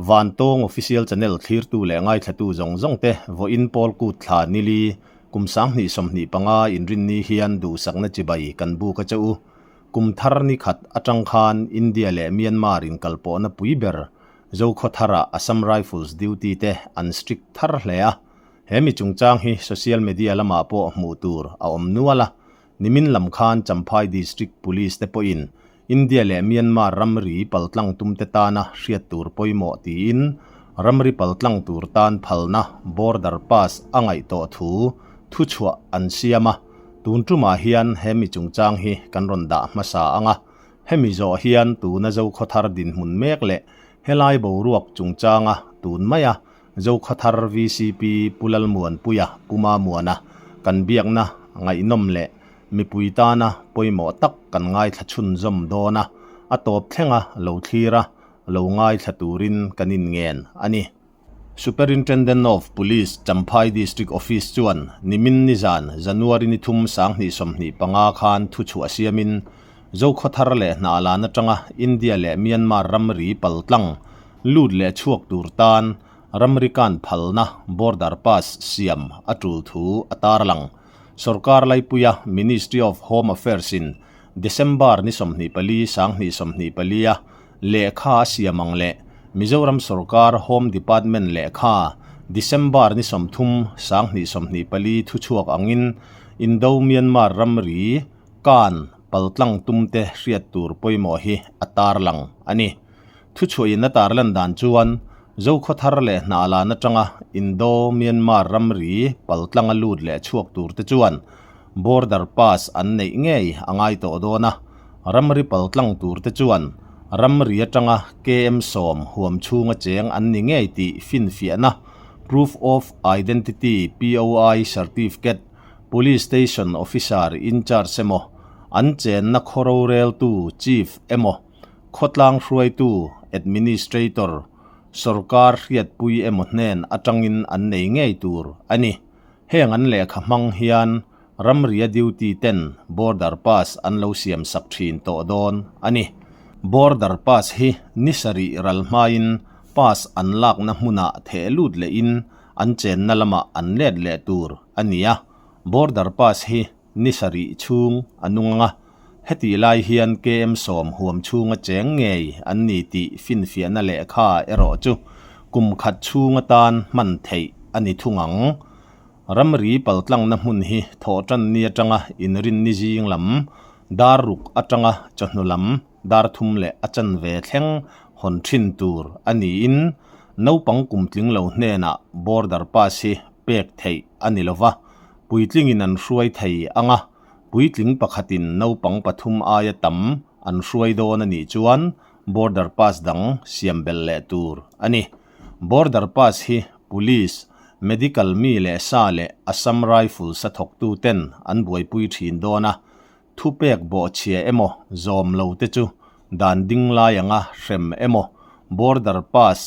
Vantawng Official Channel thlirtu leh ngaithlatu zawng zawng te vawiin pawl kut thla nili kum 2025 inrinni hian duhsakna chibai kan buk a che u. Kum thar ni khat atang khan India leh Myanmar inkalpawhna pui ber Zokhawthar-ah Assam Rifles duty te an strict thar hle a. He mi chungchang hi social media lamah pawh hmuh tur a awm nual a. Nimin lam khan Champhai District Police te pawhin India leh Myanmar ramri paltlang tumte tana hriat tur pawimawh tiin ramri paltlang tur tan phalna border pass a ngaih tawh thu thuchhuah an siam a. Tun tumah hian he mi chungchang hi kan rawn dah hmasa ang a. Hemi zawh hian tuna Zokhawthar dinhmun mek leh helai boruak chungchanga tun maia Zokhawthar vcp Pu Lalmuanpuia, Pu Mamuana kan biakna ngaihnawm leh mipui tana pawimawh tak kan ngaithla chhunzawm dawn a, a tawp thlenga lo thlir a, lo ngaithla turin kan inngen a ni. Superintendent of Police, Champhai District Office chuan nimin nizan January ni thum 2025 khan thuchhuah siamin Zokhawthar leh Hnahlan atanga India leh Myanmar ramri paltlang lut leh chhuak tur tan ramri kan phalna border pass siam a tul thu a tarlang. Sorkar laipuia Ministry of Home Affairs in December ni 24 2024 a lehkha a siam ang leh Mizoram sorkar Home Department lehkha December ni 30 2024 thuchhuak angin Indo-Myanmar ramri kan paltlang tumte hriat tur pawimawh hi a tarlang a ni. Thuchhuahin a tarlan dan chuan Zokhawthar leh Hnahlan atanga Indo-Myanmar ramri paltlanga lut leh chhuak turte chuan border pass an neih ngei a ngai tawh dawn a, ramri paltlang turte chuan ramri atanga KM 10 huam chhunga cheng an ni ngei tih finfiahna Proof of Identity, POI, Certificate, Police Station Officer in Charge emaw, an chenna khaw roreltu Chief emaw, Khawtlang hruaitu, Administrator, sorkar hriatpui emaw hnen atangin an nei ngei tur a ni. Heng an lehkha hmang hian ramria duty ten border pass an lo siam sak thin tawh dawn a ni. Border pass hi ni sarih ral hmain pass an lakna hmunah theh lut lehin an chenna lamah an let leh tur a ni a. Border pass hi ni sarih chhung a nung ang a, heti lai hian KM 10 huam chhunga cheng ngei an ni tih finfiahna lehkha erawh chu kum khat chhung atan hman theih a ni thung ang. Ramri paltlangna hmun hi thawhtan ni atanga inrin ni zing lam, dar ruk atanga chawhnu lam dar thum leh a chanve thleng hawn thin tur a niin naupang kum tling lo hnenah border pass hi pek theih a ni lova, puitlingin an hruai thei ang a, puitling pakhatin naupang pathum aia tam an hruai dawn a nih chuan border pass dang siam belh leh tur a ni. Border pass hi police, medical mi leh sa leh Assam Rifles a thawktu ten an buaipui thin dawn a, thupek bawhchhia emaw zawm lo te chu dan ding lai anga hrem emaw border pass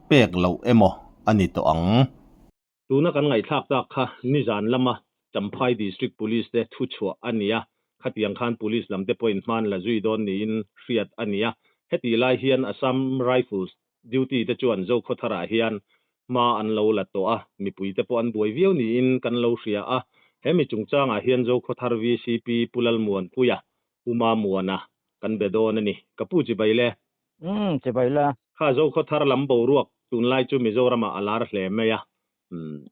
pek loh emaw a ni tawh ang. Tuna kan ngaihthlak tak kha nizan lama Champhai District Police te thuchhuah a ni a, khatiang khan Police lam te pawhin hman la zui dawn niin hriat a ni a. Hetih lai hian Assam Rifles duty te chuan Zokhawtharah hian hma an lo la tawh a, mipui te pawh an buai viau niin kan lo hria a. He mi chungchangah hian Zokhawthar VCP Pu Lalmuanpuia, Pu Mamuana kan be dawn a ni. Ka pu chibai le. Umm, chibai la. Kha Zokhawthar lam boruak tunlai chu Mizoramah a lar hle mai a, umm,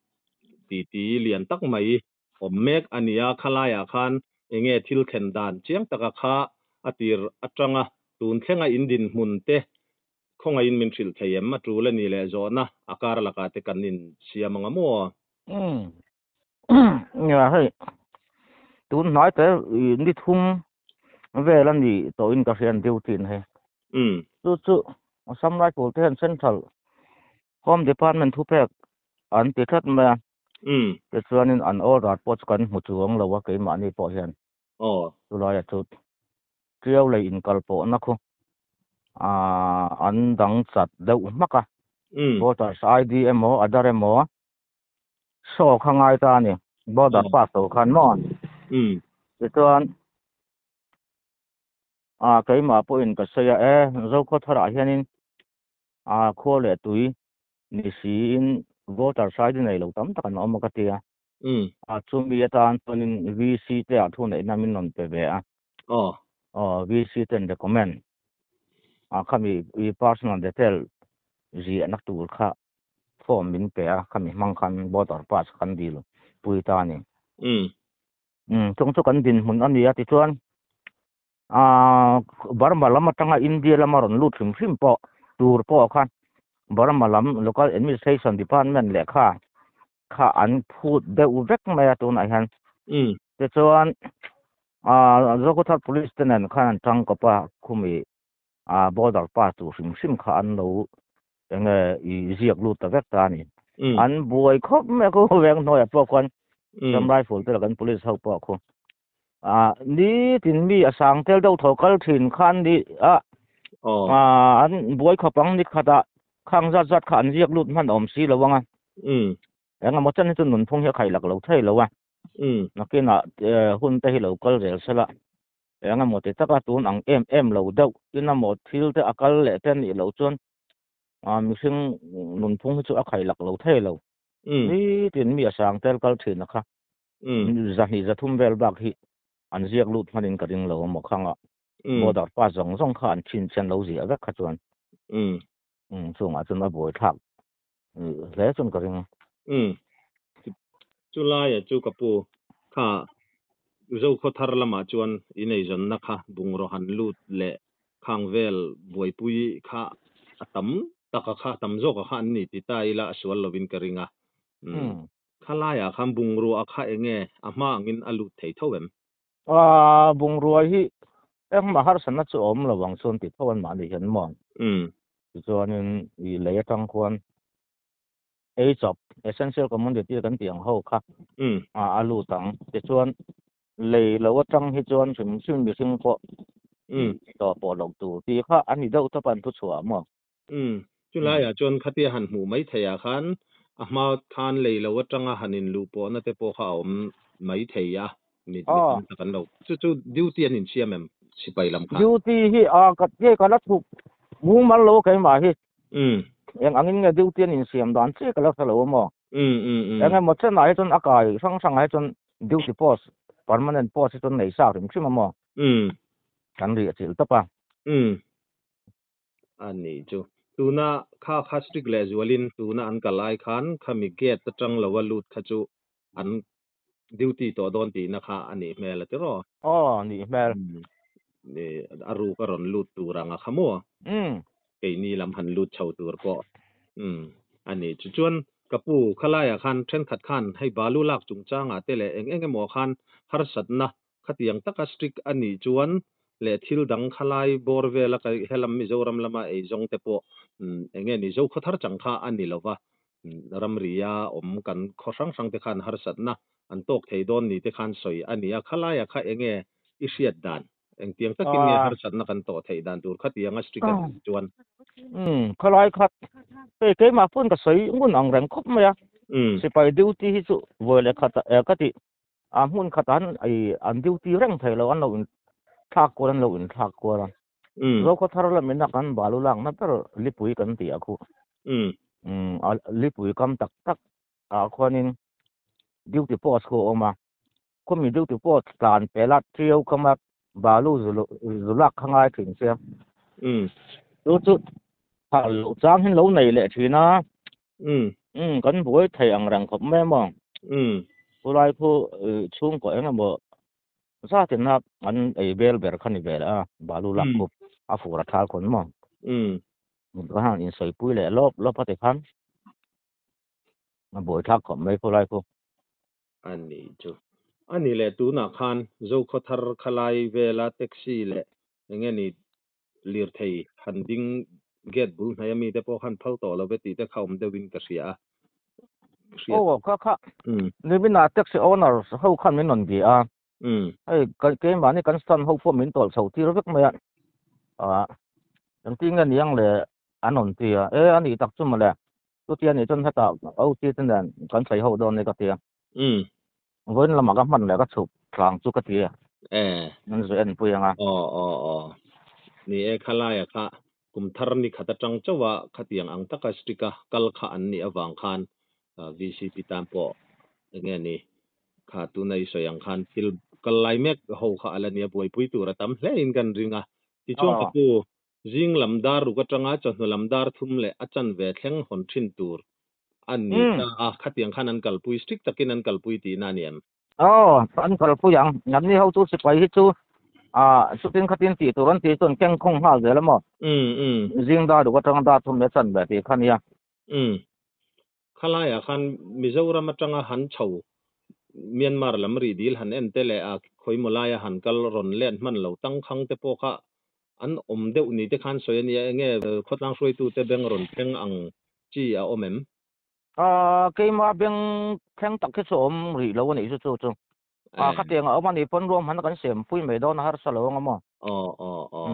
titi lian tak mai awm mek a ni a, khalaiah khan enge thil thlen dan chiang taka kha a tir atanga tun thlenga in dinhmun te khawngaihin min hrilh thei em? A tul a ni leh zawhna a kar lakah te kan insiam ang a maw? Umm, nia hei tun hnai te ni thum vel a ni tawhin ka hria an duty in hei. Umm. Chu chu Assam Rifle te hian Central Home Department thupek an ti tlat mai a. Umm. Tichuanin an order pawh chu kan hmu chuang lo a keimahni pawh hian. Aw. Chulaiah chu Tiau lei inkal pawhna khu aah an dang chat deuh hmak a. Umm. Voters ID emaw Aadhaar emaw show kha ngai ta a ni. Border pass lo khan maw? Umm. Tichuan aah keimah pawhin ka sawi a e Zokhawtharah hianin. A khua leh tui ni siin voter side nei lo tam tak an awm a ka ti a. A chumi atan chuanin VC te ah thu neihna min rawn pe ve a. Aw. Aw, VC ten recommend a khami i personal detail ziahna tur kha form min pe a, khami hmang khan voter pass kan dil pui ta a ni. Chung chu kan dinhmun a ni a tichuan Aaa Burma lam atanga India lama rawn lut hrim hrim pawh tur pawh kha Burma lam Local Administration Department lehkha kha an phut deuh vek mai a tunah hian. Tichuan aaa Zokhawthar Police te nen khan an tangkawp a khumi aaa border pass tur hrim hrim kha an lo enge i ziak lut ta vek ta a ni. An buai khawp mai a khu veng hnuaiah pawh khuan Assam Rifle te leh kan Police ho pawh khu Ah, nitin mi a sang tel deuh thaw kal thin khan ni a ah, an buai khawp ang ni khatah khang zat zat kha an ziak lut hman awm si lo ang a. Engemaw chen hi chu nunphung hi a khai lak lo thei lo a. Nakinah hun te hi lo kal zel sela. Engemaw ti taka tun ang em em lo deuh inamaw thil te a kal leh te anih loh chuan ah, mihring nunphung hi chu a khai lak lo thei lo. Nitin mi a sang tel kal thin a kha. Zahnih zathum vel bak hi an ziak lut hmanin ka ring lo a maw khanga border pass zawng zawng kha an chhin chian lo ziah vek kha chuan chungah chuan a buai thlak hle chuan ka ring. Chulaia chu ka pu kha Zokhaw thar lamah chuan ineizawnna kha bungraw han lut leh khang vel buaipui kha a tam taka kha tam zawka kha an ni ti ta ila a sual lovin ka ring a. Khalaiah khan bungrua kha enge a hma angin a lut thei tho em? Aaa, bungrua hi engmah harsatna chu a awm lo ang chuan ti tho an mahni hian maw? Tichuanin i lei atang khuan ei chawp, essential commodity kan tih ang ho kha a lut ang. Tichuan lei lo atang hi chuan hrim hrim mihring pawh tawh pawh loh tur tih kha a ni deuh tawp a an thuchhuah maw? Umm, chulaiah chuan khatia han hmuh mai theiah khan a hma khan lei lo atanga han inluh pawhna te pawh kha a awm mai thei a, mi tam tak an lo. Chu chu duty an insiam em sipai lam khan? Duty hi a ka nge ka la chhuk mumal lo keimah hi. Eng angin nge duty an insiam dan chiah ka la hre lo a maw? Eng emaw chenah hi chuan a kai hrang hrangah hi chuan duty post, permanent post hi chuan nei sa hrim hrim a maw? Kan rih a chilh tawp a. A nih chu. Tuna kha kha strict leh zualin tuna an kal ai khan khami gate atang lo a lut kha chu an duty tawh dawn tihna kha a nih hmel a tiraw? Aw, nih hmel. Ni, a ruk a rawn lut tur ang a kha maw? Keini lam han lut chho tur pawh. Umm, a nih chu. Chuan ka pu khalaiah khan thenkhat khan hei balu lak chungchangah te leh eng eng emaw khan harsatna Khatiang taka strict a nih chuan leh thil dang khalai bawr vela ka helam Mizoram lama eizawng te pawh eng nge ni Zokhaw thar chang kha a ni lova, ramria awm kan khaw hrang hrang te khan harsatna an tawk thei dawn ni te khan sawi a ni a, khalaia kha eng nge i hriat dan? Engtiang takin nge harsatna kan tawh theih dan tur khatianga strict a nih chuan? Umm, khalai khat hei keimah pawn ka sawi ngun ang reng khawp mai a, sipai duty hi chu vawi leh khat ah ka tih A hmun khat an ei an duty reng thei lo an lo in thlak kual an lo in thlak kual a. Zokhaw thar lam in a kan balu lak na ber lipui kan tih a khu. A lipui kam tak tak ah khuan in duty post khu a awm a. Khumi duty post tlan pel a ṭiau kam a balu zu lak kha ngai thin sia. Chu chu phal loh chang hi an lo nei leh thin a. Kan buai thei ang reng khawp mai maw? Khulai khu chhungkaw eng emaw zatin a an ei bel ber kha ni ve leh a, balu lak khu a fur a thal khawn maw? Ka han insawipui leh lawp lawp a tikhan a buai thlak khawp mai khulai khu. A nih chu. A nih leh tunah khan Zokhawthar khalai vela taxi leh eng nge ni lirthei han ding gate bul hnaih ami te pawh khan phal tawh lo ve tih te kha awm deuh in ka hria a. Hriat. Aw kha kha nimin ah taxi owner ho khan min rawn bia a. Hei keimahni kan stand ho pawh min tawlh chho tir vek mai a. Ah engtin nge niang le an rawn ti a. E a nih tak chu mawle chutia nih chuan hetah OC te nen kan sawi ho dawn a ni ka ti a. Vawiin lamah ka hman leh ka chhuk tlang chu ka ti a. An zu en pui ang a. Aw aw aw. Ni e khalaia kha. Kum thar ni khat atang chauha khatiang ang taka strict a kal kha an nih avang khan VCP tan pawh enge ni kha tuna i sawi ang khan thil kal lai mek ho kha a la nia buaipui tur a tam hle in kan ring a. Tichuan ka pu, zing lam dar ruk atanga chawhnu lam dar thum leh a chanve thleng hawn thin tur a ni ta a, khatiang khan an kalpui strict takin an kalpui tihna a ni em? Aw, an kalpui ang. Anni ho chu sipai hi chu ah chutin khatin tih tur an tih chuan keng khawng nghal zel a maw? Zing dar ruk atanga dar thum leh chan ve tih kha nia. Umm. Khalaiah khan Mizoram atanga han chho Myanmar lam rih dil han en te leh a khawimaw laia han kal rawn let hman lo tangkhang te pawh kha an awm deuh ni te khan sawi a nia. Enge khawtlang hruaitute beng rawn thleng ang chi a awm em? Keimah beng thleng tak hi chu a awm rih lo a nih chu chu chu. Khatiang a awm a nih pawn ruahman kan siam pui mai dawn a harsa lo ang a maw? Aw aw aw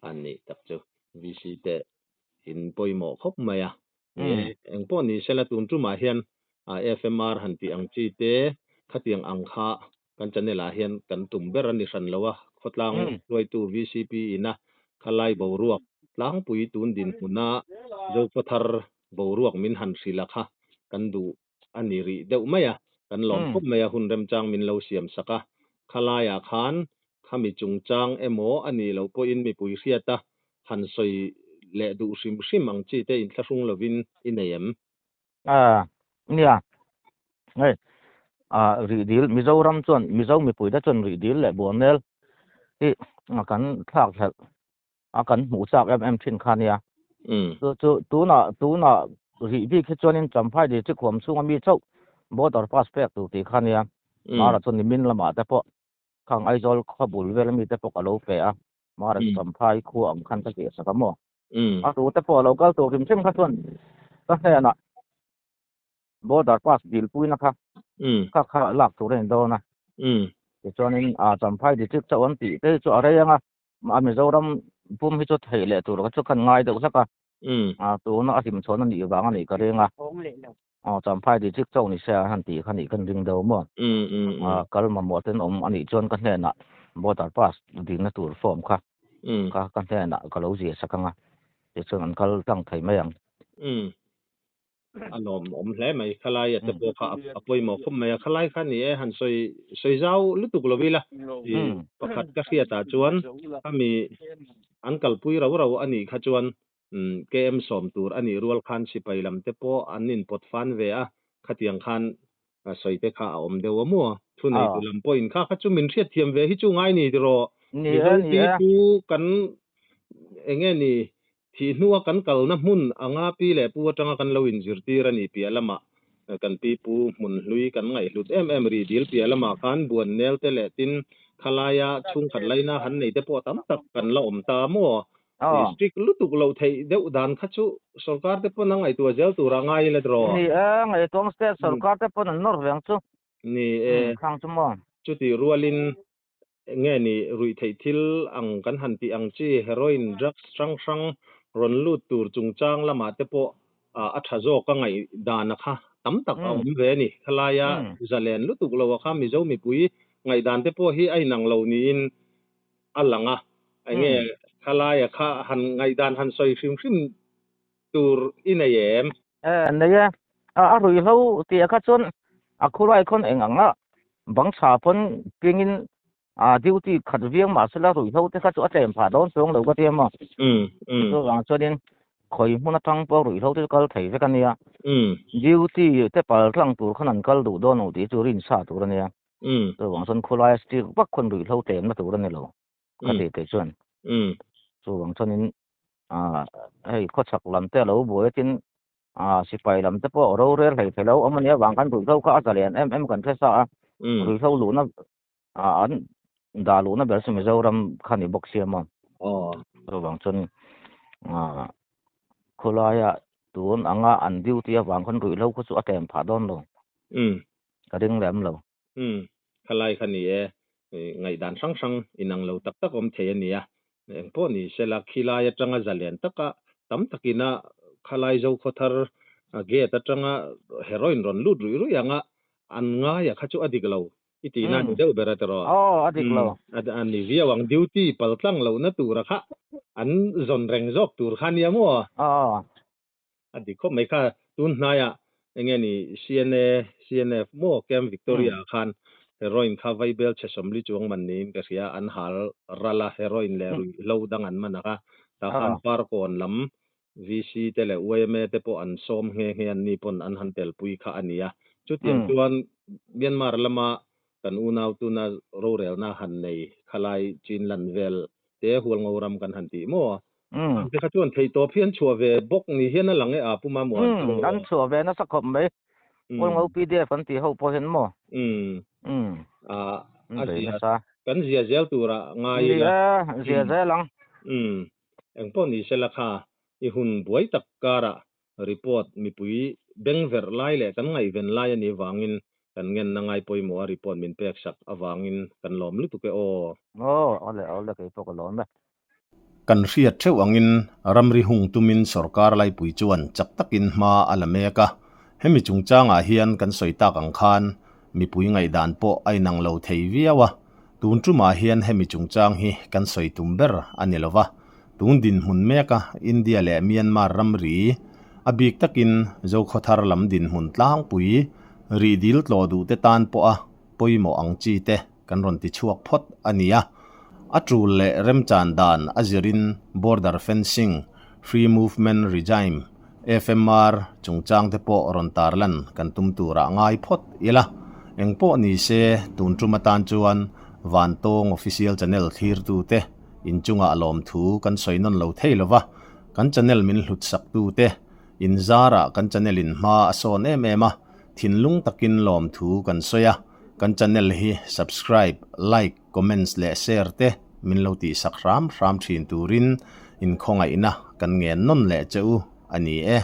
a nih tak chu VC te in pawimawh khawp mai a. Ni engpawh ni sela tun tumah hian FMR han tih ang chi te khatiang ang kha kan channel ah hian kan tum ber a ni hran lo a, khawtlang hruaitu VCP ina khalai boruak tlangpui tun dinhmuna Zokhawthar boruak min han hrilh a kha kan duh a ni rih deuh mai a, kan lawm khawp mai a, hun remchang min lo siam sak a, khalaiah khan khami chungchang emaw a nih loh pawhin mipui hriata han sawi leh duh hrim hrim ang chi te inthlahrung lovin i nei em? A nia, hei rih dil Mizoram chuan Mizo mipuite chuan rih dil leh Buanel hi kan thlak thlelh a kan hmuh chak em em thin kha nia. Chu chu tunah tunah rih bik hi chuanin Champhai district huam chhunga mi chauh border pass pek tur tih kha nia. Mara chu nimin lamah te pawh khang Aizawl khaw bul vel ami te pawh ka lo pe a. Mara chu Champhai khua ang khan ka ziah sak a maw. A tu te pawh a lo kal tur hrim hrim kha chuan ka hnenah border pass dilpuina kha kha kha lak tur a ni dawn a. Tichuanin Champhai district chauh an tih te hi chu a rei ang a. A Mizoram pum hi chu theih leh tur ka chu khan ngai deuh hlek a. A tuna a hlimchhawn a nih vang a nih ka ring a. Aw Champhai district chauh ni se a han tih kha nih kan ring deuh maw. A kal mamawh ten awm a nih chuan ka hnenah border pass dikna tur form kha ka ka hnenah ka lo ziah sak ang a. Tichuan an kal tlang thei mai ang. A lawmawm hle mai khalai a te pawh kha a pawimawh khawp mai a khalai kha ni e han sawi sawi zau lutuk lo ila i pakhat ka hriat ah chuan khami an kalpui rau rau a nih kha chuan KM sawm tur a nih rual khan sipai lam te pawh an inpawt fan ve a khatiang khan sawi te kha a awm deuh a maw thu nei tu lam pawhin kha kha chu min hriatthiam ve hi chu ngai ni tiraw Mizo pi chu kan enge ni Thih hnua kan kalna hmun anga pi leh pu atanga kan lo inzirtir a ni piah lamah kan pi pu hmun hlui kan ngaihhlut em em rih dil piah lamah khan buan nel te leh tin khalaia chhungkhat laina han nei te pawh tam tak kan la awm ta maw? Strict lutuk loh theih deuh dan kha chu sorkar te pawn a ngaihtuah zel tur a ngai ila tiraw? Ni e, ngaihtuah ang state sorkar te pawn an nawr ve ang chu. Ni e. Khang chu maw? Chutih rualin Nge ni ruihtheih thil ang kan han tih ang chi heroin drugs hrang hrang rawn lut tur chungchang lamah te pawh a tha zawk a ngaih dan a kha tam tak a awm ve a ni. Khalaia zalen lutuk lo a kha Mizo mipui ngaihdan te pawh hi a inang lo niin a lang a. Enge khalaia kha han ngaihdan han sawi hrim hrim tur i nei em? Nei e. A ruihhlo tih ah kha chuan a khulai khawn eng ang a bang tha pawn pingin a duty khat viang mah sela ruihhlo te kha chu a tlem phah dawn chuang lo ka ti a maw. Chuvang chuanin khawi hmun atang pawh ruihhlo te chu kal thei vek a nia. Duty te pal tlang tur khan an kal duh dawn lo tih chu rinsa tur a nia. Chuvang chuan khulai a strict vak khawn ruihhlo tlemna tur a ni lo. Ka ti kei chuan. Chuvang chuanin hei khawchhak lam te a lo buai a tin sipai lam te pawh rorel hlei thei lo awm a nia vang khan ruihhlo kha a zalen em em kan hre sa a. Ruihhlo luhna an dah luhna ber chu Mizoram kha ni bawk sia maw. Chuvang chuan khawlaia tun anga an duty avang khan ruihhlo kha chu a tlem phah dawn lo. Ka ring lem lo. Umm, khalai kha ni e, ngaihdan hrang hrang inang lo tak tak awm thei a nia. Engpawh ni sela khilai atanga zalen taka tam takina khalai Zokhawthar gate atanga heroin rawn lut ruih ruih anga an ngaia kha chu a dik lo i tihna a ni deuh ber a tiraw? Aw, a dik lo. A ni viau ang, duty paltlang lohna tura kha. An zawn reng zawk tur kha nia maw? Aw. A dik khawp mai kha tun hnaiah enge ni CNA, CNF maw Camp Victoria ah khan heroin kha vaibel chhe 40 chuang man niin ka hria an hal ral a heroin leh ruihhlo dang an man a kha tah khan Parkawn lam VC te leh yma te pawh an sawm nghe nghe an ni pawn an han telpui kha a ni a. Chutiang chuan Myanmar lama kan unau tuna rorelna han nei khalai Chinland vel te Hualngo ram kan han tih maw? Te kha chuan theihtawp hi an chhuah ve bawk ni hian a lang e a Pu Mamuan. Umm an chhuah ve nasa khawp mai. Hualngo PDF an tih ho pawh hian maw? Umm a zia kan zia zel tura ngai ila. Ni e zia zel ang. Umm engpawh ni sela kha i hun buai tak karah report mipui beng verh lai leh kan ngaihven lai a nih vangin kan ngenna ngai pawimawh a report min pek sak avangin kan lawm lutuk e aw. Aw, awle awle kei pawh ka lawm e. Kan hriat theuh angin ramri hung tumin sorkar laipui chuan chak takin hma a la mek a, hemi chungchangah hian kan sawi tak ang khan mipui ngaihdan pawh a inang lo thei viau a, Tun tumah hian hemi chungchang hi kan sawi tum ber a ni lova, tun dinhmun meka India leh Myanmar ramri, a bik takin Zokhawthar lam dinhmun tlangpui rih dil tlawh duh te tan pawha pawimawh ang chi te kan rawn ti chhuak phawt a ni a. A tul leh remchan dan a zirin border fencing, free movement regime, FMR, chungchang te pawh rawn tarlan kan tum turah ngai phawt ila. Engpawh ni se, tun tum atan chuan Vantawng Official Channel thlirtute inchungah lawmthu kan sawi nawn lo thei lova, kan channel min hlut saktute inzarah kan channel in hma a sawn em em a, thinlung takin lawmthu kan sawi a, kan channel hi subscribe, like, comments leh share te min lo tihsak hram hram thin turin inkhawngaihna kan ngen nawn leh che u a ni e.